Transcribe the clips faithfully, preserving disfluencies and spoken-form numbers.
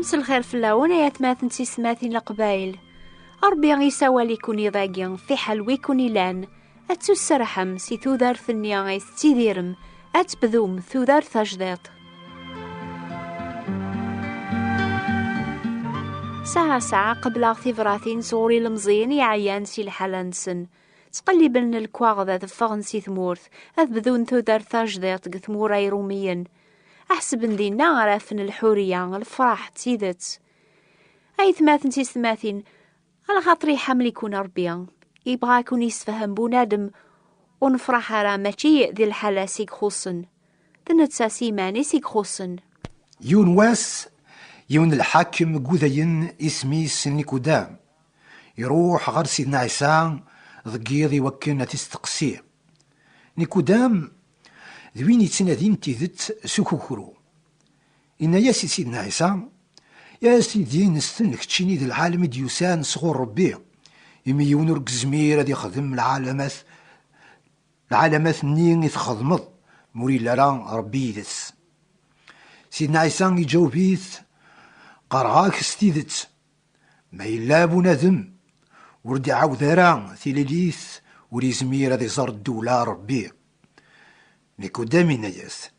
S lxir fell-awen ay atmaten d tisetmatin n Leqbayel. Ṛebbi isawal-iken iḍ-agi fiḥel wi ken-ilan. Ad tusserḥem si tudert-nni ay tettidirem, ad tebdum tudert tajdiṭ. Saɛa saɛa qebleɣ tibratin sɣur ilemẓiyen yeɛyan si lḥala-nsen. Ttqelliben lekwaɣeḍ ad ffɣen si tmurt, ad bdun tudert tajdiṭ deg tmura irumiyen. Ḥesben dinna ara afen lḥuriya, lefraḥ d tidet. Aytmaten tisetmatin, alaxaṭer iḥemmel-iken Ṛebbi, ibɣa ad ken-yessefhem bunadem ur nefṛaḥ ara, mačči di lḥala-s i ixuṣṣen, d netta s yiman-is i ixuṣṣen. Yiwen wass, yiwen n lḥakem n wudayen isem-is Nikudam, iruḥ ɣer Sidna Ɛisa deg yiḍ i wakken ad t-isteqsi. Nikudam d win yettnadin tidet s ukukru. Inna-yas i Sidna Ɛisa: "Ya Sidi, nessen keččini d lɛalem i d-yusan sɣur Ṛebbi, imi yiwen ur yezmir ad ixdem lɛalamat, lɛalamat-nni i txedmeḍ, ma ur yelli ara Ṛebbi yid-s." Sidna Ɛisa iǧaweb-it: "Qqareɣ-ak s tidet, ma yella bunadem ur d-iɛawed ara tililit, ur yezmir ad iẓer ddewla n Ṛebbi." Nikudam inna-yas: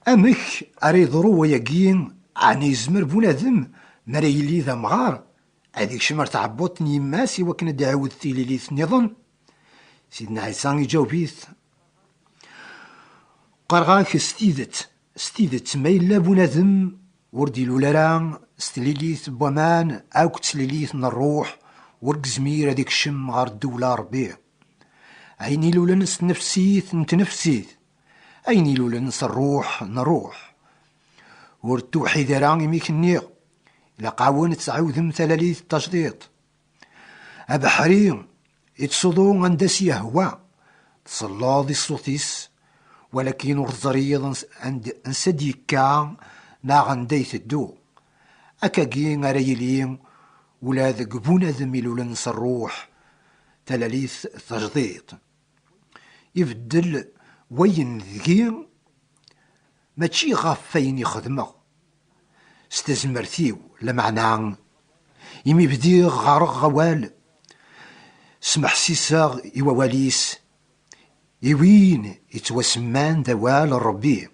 "Amek ara yeḍru wayagi? Ɛni yezmer bunadem, mi ara yili d amɣar, ad ikcem ar tɛebbuḍt n yemma-s i wakken ad d-iɛawed tililit nniḍen?" Sidna Ɛisa iǧaweb-it: "Qqareɣ-ak s tidet, s tidet, ma yella bunadem ur d-ilul ara s tlilit n waman akked tlilit n ṛṛuḥ, ur yezmir ad ikcem ɣer ddewla n Ṛebbi. Ayen ilulen s tnefsit n tnefsit, ayen ilulen s ṛṛuḥ n ṛṛuḥ. Ur tewḥid ara imi k-nniɣ, ilaq-awen ad tɛiwdem talalit d tajdiṭ. Abeḥri ittsuḍu anda s-yehwa, tselleḍ i ṣṣut-is, walakin ur teẓriḍ ans-, and-, ansa d-yekka neɣ anda iteddu. Akkagi ara yili ula deg bunadem ilulen s ṛṛuḥ, talalit d tajdiṭ. Ibeddel wayen deg-i, mačči ɣef wayen i xedmeɣ s tezmert-iw, lameɛna imi bdiɣ ɣɣareɣ awal, smeḥsiseɣ i wawal-is, i win yettwasemman d awal n Ṛebbi.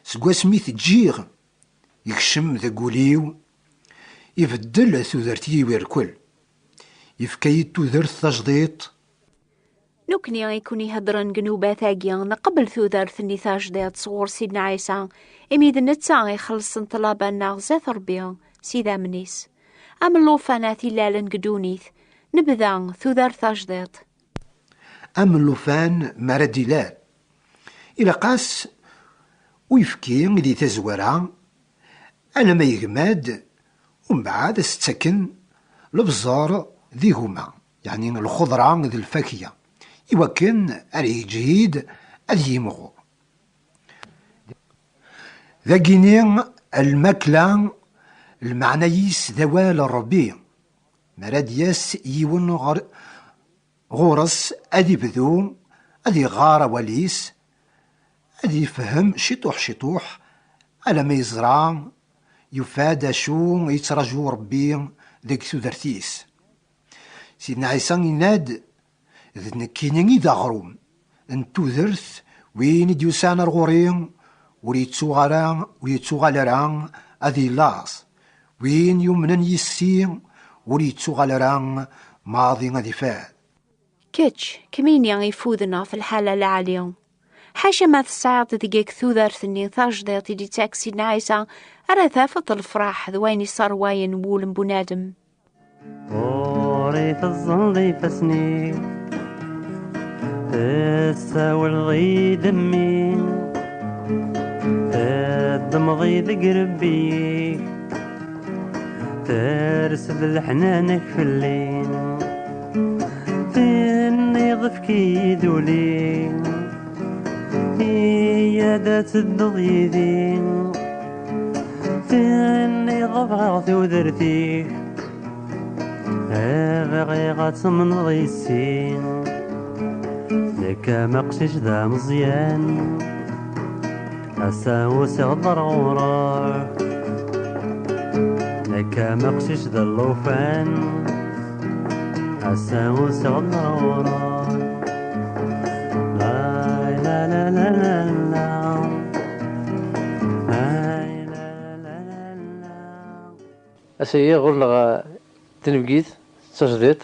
Seg wasmi t-ǧǧiɣ, ikcem deg wul-iw, ibeddel tudert-iw irkel, ifka-yi-d tudert tajdiṭ." Nekkni i ken-iheddren deg nnubat-agi, nqebbel tudert-nni tajdiṭ sɣur Sidna Ɛisa, imi d netta ixellṣen ṭṭlaba-nneɣ zdat Ṛebbi s idammen-is. Am llufan ara t-ilalen deg ddunit, nebda tudert tajdiṭ. Am llufan mi ara d-ilal, ilaq-as uyefki di tazwara, alamma yegma-d, umbeɛd ad s-ttaken lebẓer d iguma, yeɛni lxeḍra d lfakya, iwakken ara yeǧhid ad yimɣur. Dagini, lmakla, lmeɛna-is d awal n Ṛebbi. Mi ara d-yas yiwen ɣer, ɣur-s, ad ibdu, ad iɣer awal-is, ad yefhem ciṭuḥ ciṭuḥ, alamma yeẓra, yufa-d acu yettraǧu Ṛebbi deg tudert-is. Sidna Ɛisa yenna-d: "D nekkini i d aɣrum n tudert, win i d-yusan ar ɣur-i, ur yettuɣal ara, ur yettuɣal ara ad ilaẓ. Win yumnen yis-i, ur yettuɣal ara maḍi ad ifad." Kečč, kemmini ifuden ɣef lḥala lɛali. Ḥaca ma tesɛiḍ deg-k tudert-nni tajdiṭ i d-ittak Sidna Ɛisa, ara tafeḍ lefraḥ d wayen isserwayen wul n bunadem. Ɣur-i teẓẓleḍ ifassen-iw, tessawleḍ-iyi-d mmi, teddmeḍ-iyi deg rebbi-ik, tersed leḥnana-k fell-i, tenniḍ efk-iyi-d ul-ik, iyya-d ad tedduḍ yid-i, tenniḍ bɣiɣ tudert-ik. Bɣiɣ ad temneḍ yessi, nekk am aqcic d ameẓyan. Ass-a usiɣ-d ɣur-k, nekk am aqcic d llufan. Ass-a usiɣ-d ɣur-k. Lay la la la la la. Lay la la la la. Ass-agi ɣur-neɣ, eh, tinebgit d tajdiṭ.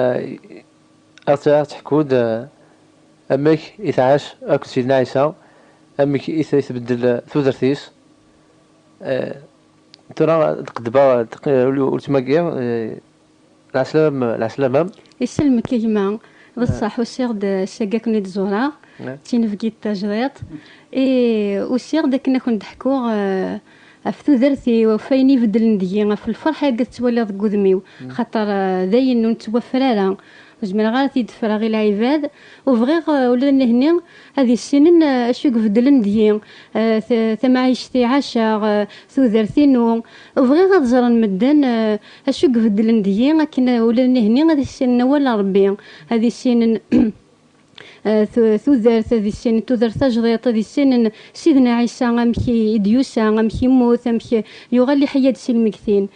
Eh, ad tt-, ad teḥku-d, eh, amek i tɛac akked Sidna Ɛisa, amek i t-, i tbeddel, eh, tudert-is. Eh, tura ad qeddmeɣ, eh, ul-, ultma-agi, eh, lɛeslama-m, lɛeslama-m. Iselmek a gma, d ṣṣeḥ, usiɣ-d, eh, ass-agi akken i d-ẓureɣ, d tinebgit tajdiṭ. I usiɣ-d akken ad ken-d-ḥkuɣ, eh, ɣef tudert-iw, ɣef wayen ibeddlen deg-i, ɣef lferḥ-agi tettwaliḍ deg wudem-iw, xaṭer, eh, d ayen ur nettwaffer ara. Ur zmireɣ ara ad t-id-ffreɣ i lɛibad, u bɣiɣ, eh, ula d nehni ad issinen, eh, acu i ibeddlen deg-i, eh, t-, tamɛict i ɛaceɣ, eh, tudert-inu. U bɣiɣ ad ẓren medden, eh, acu i ibeddlen deg-i, akken, eh, ula d nehni ad issinen awal n Ṛebbi, ad issinen eh, tu-, tudert, ad issinen tudert tajdiṭ, ad issinen Sidna Ɛisa amek i, i d-yusa, amek yemmut, amek yuɣal iḥya-d si lmegtin.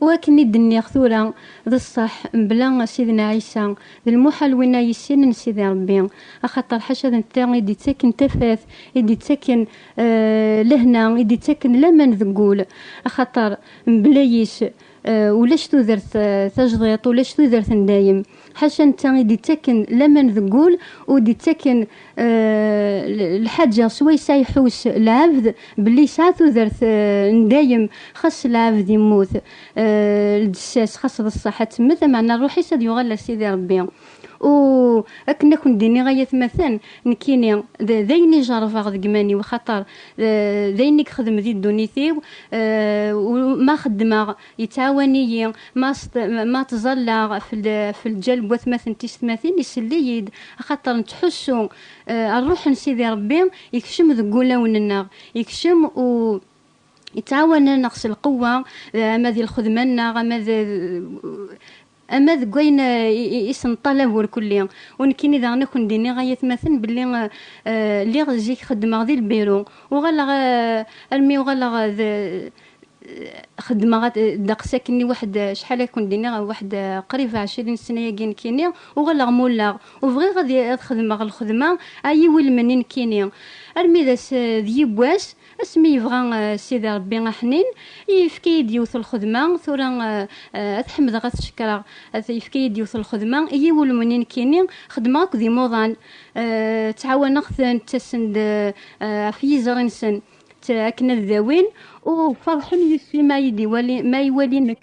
U akken i d-nniɣ tura, d ṣṣeḥ, mebla Sidna Ɛisa, d lmuḥal win ay issinen Sidi Ṛebbi, axaṭer ḥaca d netta i d-ittaken tafat, i d-ittaken, eh, lehna, i d-ittaken laman deg wul, axaṭer mebla yis, eh, ulac tudert, eh, tajdiṭ, ulac tudert n dayem. Ḥaca netta i d-ittaken laman deg wul, u d-ittaken, eh, l-, lḥaǧa swayes ay iḥus lɛebd belli yesɛa tudert, eh, n dayem, xas lɛebd immut, eh, lǧessas, xas d ṣṣeḥ ad temmet, ameɛna ṛṛuḥ-is ad yuɣal ar Sidi Ṛebbi. U akken ad ken-d-iniɣ ay atmaten, nekkini d, d ayen i jerrbeɣ deg iman-iw, xaṭer, eh, d ayen i yexdem di ddunit-iw, eh, u ma xeddmeɣ, yettɛawan-iyi, ma st-, ma ttẓallaɣ ɣef l-, ɣef lǧal n watmaten d tisetmatin, isell-iyi-d, axaṭer nettḥussu, eh, ṛṛuḥ n Sidi Ṛebbi yekcem deg wulawen-nneɣ, yekcem u yettɛawan-aneɣ s lqewwa, eh, ama di lxedma-nneɣ, ama d, ama deg wayen, eh, i, i, i s-neṭṭalab urkelli. U nekkini daɣen ad ken-d-iniɣ ay atmaten belli, eh, eh, lliɣ zik xeddmeɣ di lbiru, uɣaleɣ, eh, armi uɣaleɣ d, xeddmeɣ ad, ddeqs akkenni waḥed, acḥal ad ken-d-iniɣ, waḥed, eh, qrib ɛecrin sna-yagi nekkini, uɣaleɣ mulleɣ, u bɣiɣ ad, ad xedmeɣ lxedma ay iwulmen i nekkini. Armi d ass, eh, d yiwwas, asmi yebɣa, eh, Sidi Ṛebbi aḥnin, yefka-yi-d yiwet lxedma, tura, eh, eh, ad ḥemdeɣ, ad t-cekkreɣ, ad yefka-yi-d yiwet lxedma i yiwulmen i nekkini, xeddmeɣ akked imuḍan, eh, ttɛawaneɣ-ten, ttasen-d, eh, ɣef yiẓri-nsen. T-, akken ad dawin, u ferḥen yis-i ma i d-iwali, ma iwali nekk.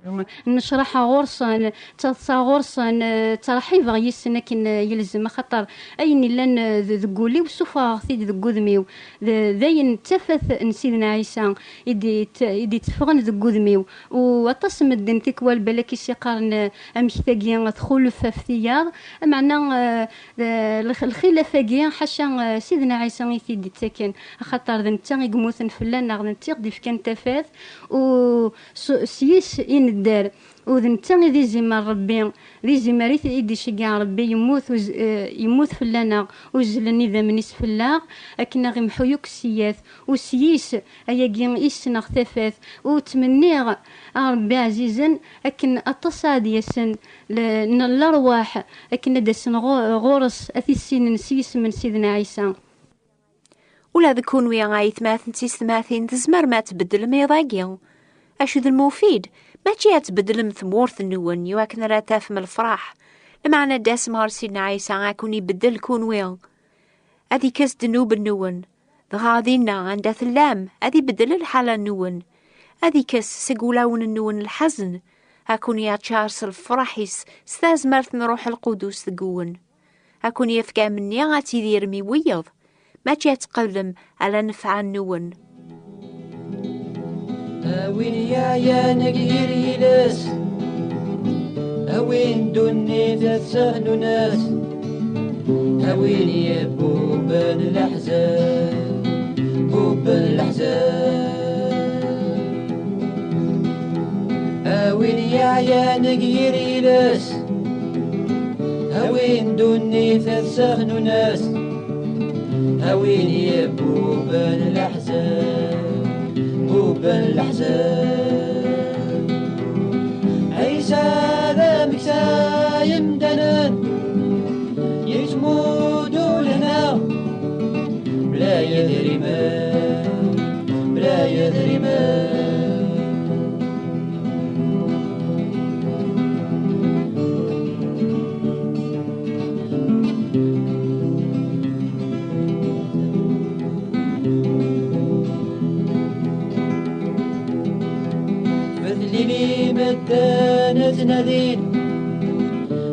Nnecraḥeɣ ɣur-sen, ttaḍsaɣ ɣur-sen, eh, ttṛeḥḥibeɣ yis-sen akken, eh, yelzem, axaṭer ayen illan, eh, d-, deg wul-iw, ssufɣeɣ-t-id deg wudem-iw. D, d ayen d tafat n Sidna Ɛisa i d-, i d-itteffɣen deg wudem-iw. U aṭas n medden tikwal balak i s-iqqaren, eh, amek tagi txulef ɣef tiyaḍ, meɛna, eh, D-, lx-, lxilaf-agi, ḥaca, eh, Sidna Ɛisa i t-id-ittaken, axaṭer d netta i yemmuten fell-aneɣ, d netta i ɣ-d-ifkan tafat, u s-, s yis i nedder, u d netta i d izimer Ṛebbi, d izimer i t-, i d-iceggeɛ Ṛebbi, yemmut, uz-, eh, yemmut fell-aneɣ, uzzlen idammen-is fell-aɣ, akken a ɣ-imḥu yakk ssiyat, u s yis, ayagi i ssneɣ tafat, u ttmenniɣ a Ṛebbi ɛzizen, akken aṭas ad d-yasen l-, n lerwaḥ, akken ad d-asen ɣu-, ɣur-s, ad t-issinen s yisem n Sidna Ɛisa. Ula d kunwi, a aytmaten d tisetmatin, tzemrem ad tbeddlem iḍ-agi. Acu d lmufid, mačči ad tbeddlem tmurt-nwen, iwakken ara tafem lefraḥ. Lameɛna ad d-tasem ɣer Sidna Ɛisa, ad ken-ibeddel kunwi. Ad ikkes ddnub-nwen, dɣa dinna anda tellam, ad ibeddel lḥala-nwen. Ad ikkes seg wulawen-nwen lḥezn, ad ken-yaččar s lefraḥ-is, s tazmert n Ṛṛuḥ Lqudus deg-wen. Ad ken-yefk amenni ad tidirem i wiyeḍ, mačči ad tqeblem ala nnfeɛ-nwen. A win yeɛyan deg yir yiles, a win ddunit tessehnunes, a win yebbuben leḥzen, bubben leḥzen. A win yeɛyan deg yir yiles, a win ddunit tessehnunes, A win yebbuben leḥzen, bubben leḥzen. Ɛisa d ameksa yemdanen, yettmudu lehna, bla yedrimen, bla yedrimen. Beddlen medden ttnadin,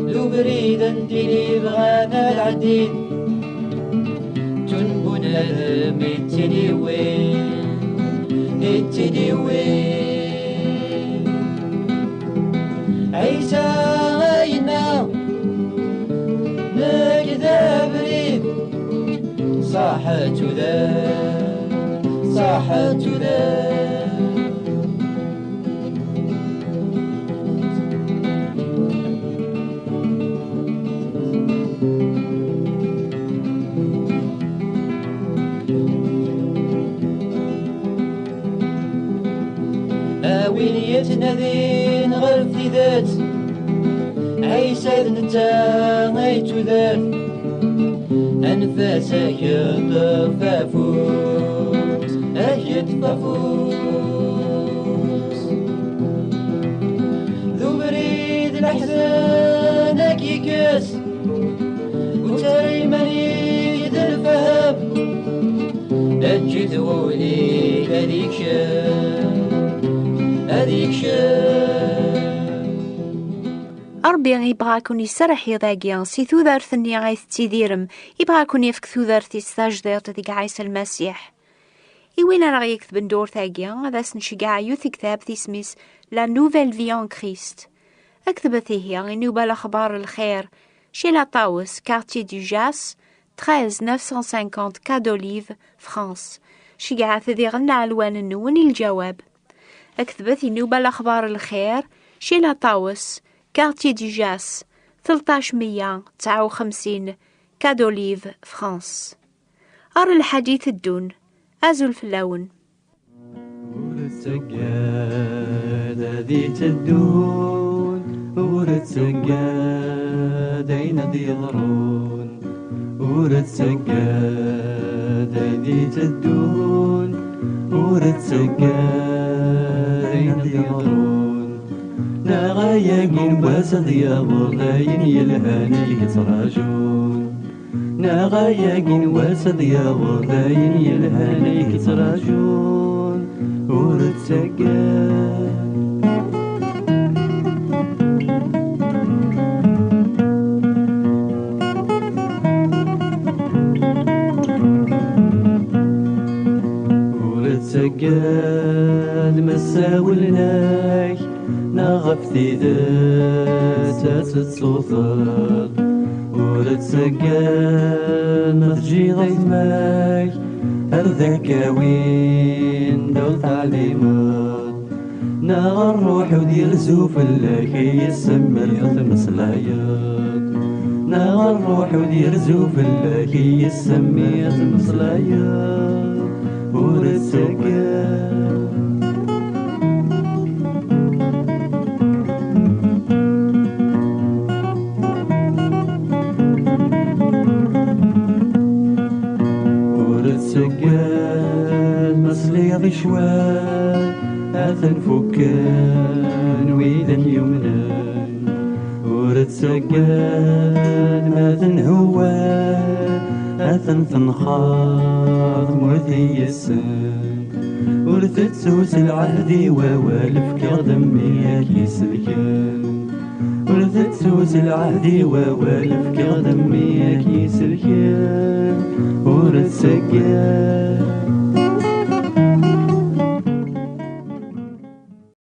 d ubrid n tili bɣan ad ɛeddin. Ttun bunadem i ttiniwin, i ttiniwin. Ɛisa a yenna, nekk d abrid, ṣaḥet tudert, ṣaḥet tudert. A win yettnadin ɣef tidet, Ɛisa d netta ay d tudert. Anef-as ad k-yeṭṭef afus, ad k-yeṭṭef afus. D ubrid leḥzen ad k-yekkes, ur ttara iman-ik d lfahem. Eǧǧ-it wul-ik ad ikcem, ad ikcem. Ṛebbi ibɣa ad ken-iserreḥ iḍ-agi si tudert-nni ay tettidirem, ibɣa ad ken-yefk tudert-is tajdiṭ deg Ɛisa Lmasiḥ. I win ara ɣ-yeketben ddurt-agi, ad as-nceggeɛ yiwet tektabt isem-is La Nouvelle Vie en Christ. Ketbet ihi i nnuba Lexbar Lxir, chez La Taos, quartier du Jas, treize neuf cent cinquante Quai d'Olive, France. Ceggɛet diɣen lɛelwan-nwen i lǧawab. Ketbet i nnuba Lexbar Lxir, chez La Taos, quartier du Jas, tleṭṭac meyya tesɛa u xemsin Quai d'Olive, France. Ar lḥad iteddun. Azul fell-awen. Ur ttaggad ad iteddun, ur ttaggad ayen ad yeḍrun. Ur ttaggad ad iteddun, ur ttaggad ayen ad yeḍrun. Neɣ ayagi n wass ad yaweḍ ayen yelhan ay yettrajun. Neɣ ayagi n wass ad yaweḍ ayen yelhan ay yettrajun. Ur ttaggad. Ur ttaggad ma ssawlen-ak, neɣ ɣef tidet ad tettuteḍ. Ur ttaggad ma teǧǧiḍ aytma-k ad ak-awin ddaw teɛlimeḍ. Neɣ ṛṛuḥ ur d-yerzu fell-ak, i yis-m mi tmeslayeḍ. Neɣ ṛṛuḥ ur d-yerzu fell-ak, i yis-m mi tmeslayeḍ. Ur ttaggad. Ur ttaggad ma tesliḍ i ccwal, ad ten-fukken widen yumnen. Ur ttaggad ma tenhuwa, ad ten-tenxer tmurt i yis-sen. Ur tettu s lɛehd i wawal, fkiɣ-d mmi ak-iselken. Ur tettu s lɛehd i wawal, fkiɣ-d mmi ak-iselken. Ur ttaggad.